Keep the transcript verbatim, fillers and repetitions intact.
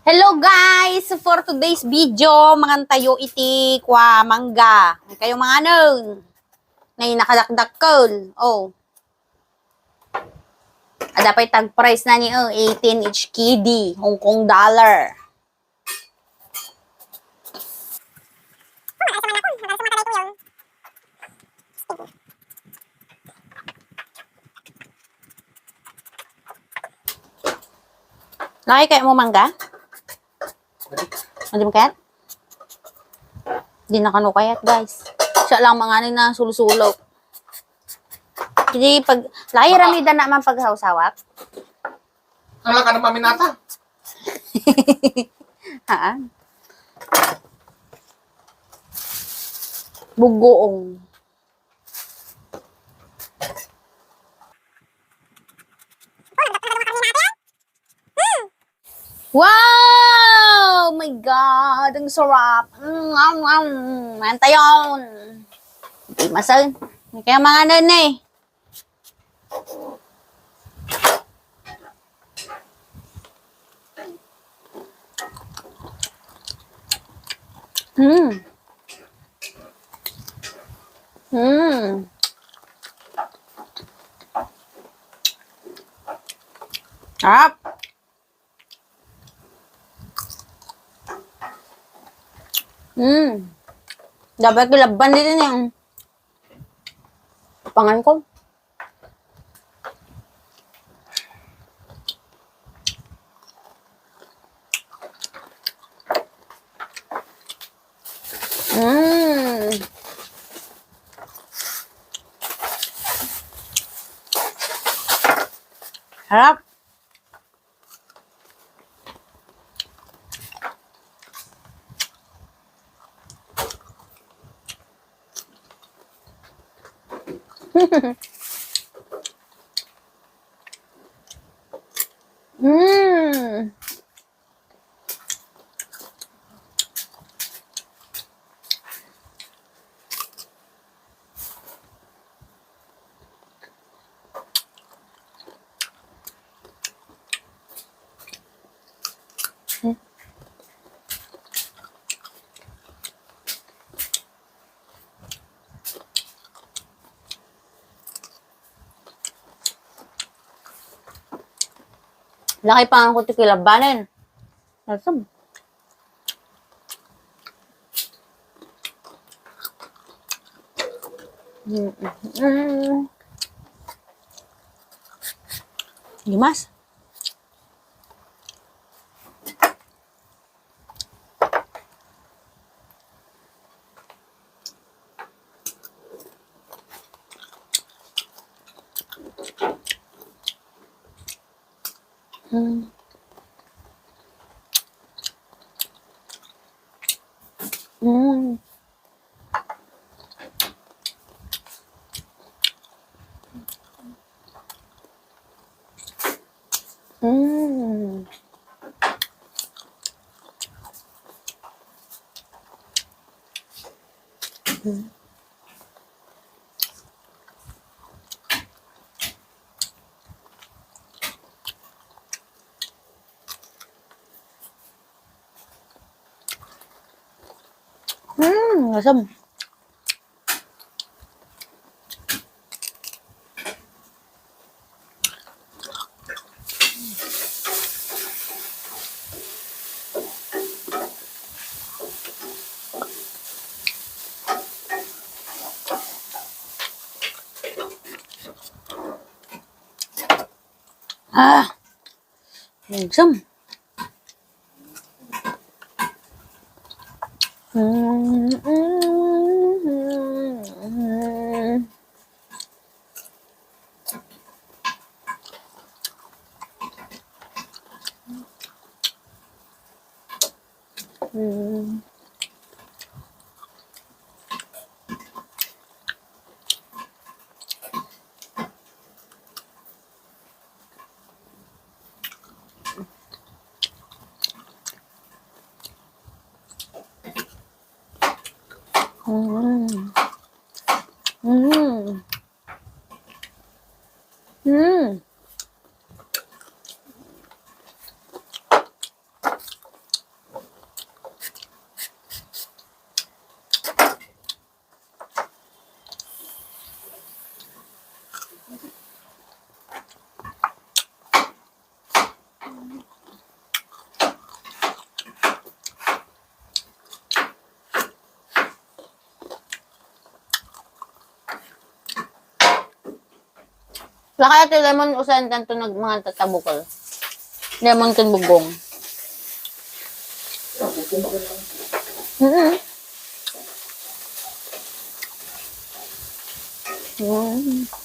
Hello guys! So for today's video, mangan tayo iti kua mangga. Ay kayo manganon. Nay nakadakdakkel. Oh. Ada pay tag price na ni, oh, eighteen each K D, Hong Kong dollar. Laki kaya mo mangga? Hindi mo kayat? Hindi na kano kayat, guys. Siya lang manganin na sulo-sulo. Hindi pag, laki ramida na man pagsawsawak. Ang laka ng maminata. Haan. Bugoong. Wow! My God! Ang sarap! Mm, mm, mm. Mantayon! Di masal. Kaya mga ano na eh. Mm. Mm. Sarap. Mm. Dapat kilabban dito niya. Pangan ko. Mm. Sarap. Mm. Laki pa nga ko ti kilabanen. Nasab. Mm, mm. Gimas. Mm. Mm. Mm. Hmm, asam. Ah, asam. Mm, mm, mm. Mm. Mm. Mm. Mm. Lakay ti lemon, usayan tanto nag-, mga tatabukol. Lemon ken bugong. Mm-mm. Mm.